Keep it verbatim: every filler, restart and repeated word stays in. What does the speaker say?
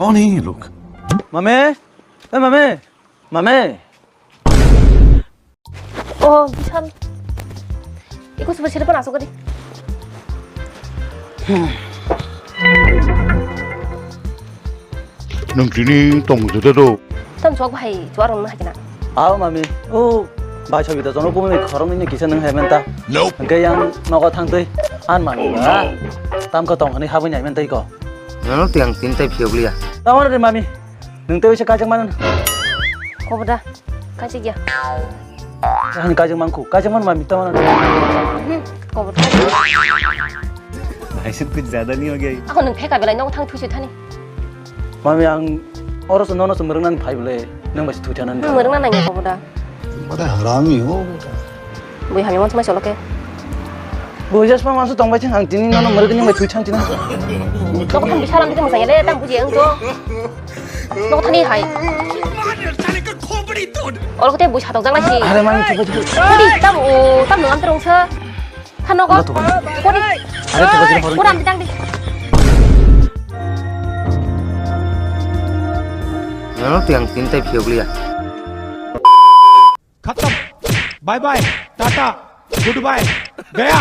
Oni look. Mame, eh mame, mame. Oh, Bishal. Iko super sila pun asok kali. Nwng tini tong juda do. Tam chuak bahai, chuak rong na hakina. Aw mami, o bai sobi to jono kumi khorong ni kisa nwng hai menta. Nope. Hwnkhe yang nogo thang twi. An mami ba. Tam ko tong hani habwi nai menta iko. Nono tiang tin tai phiok liya. Tamo re mami. Nwng tei se kajak mano. Koboda. Kajak ya. Ani kajak mangku. Kajak man mami tamo. Hmm, koboda. भाई साहब कुछ ज्यादा नहीं हो गया ये? Ako nwng theka belai nogo thang thuisui thani. Mami ang oro se nono se mwrwng nani phai bwle nwng bai se thwi thana ni. Nwng mwrwng nani koboda. Bada harami ho beta. Bui hamya mansa mai solo ke. Bui jasma mansa tong bai thang ang tini nono mwrwk ni mai thwi thang tini. Nogo thang bisa lam tini mwsang ya le tang buji ang to. Nogo thani hai. Olo kote bui satok jang lai si. Are mami thwi thwi. Bui tam o tam nwng am terong sa. Than nogo. Kori. Are thwi thwi. Ora am tang di. Nono tiang tin tai phiok liya. खत्म। Bye bye, tata, good bye, गया।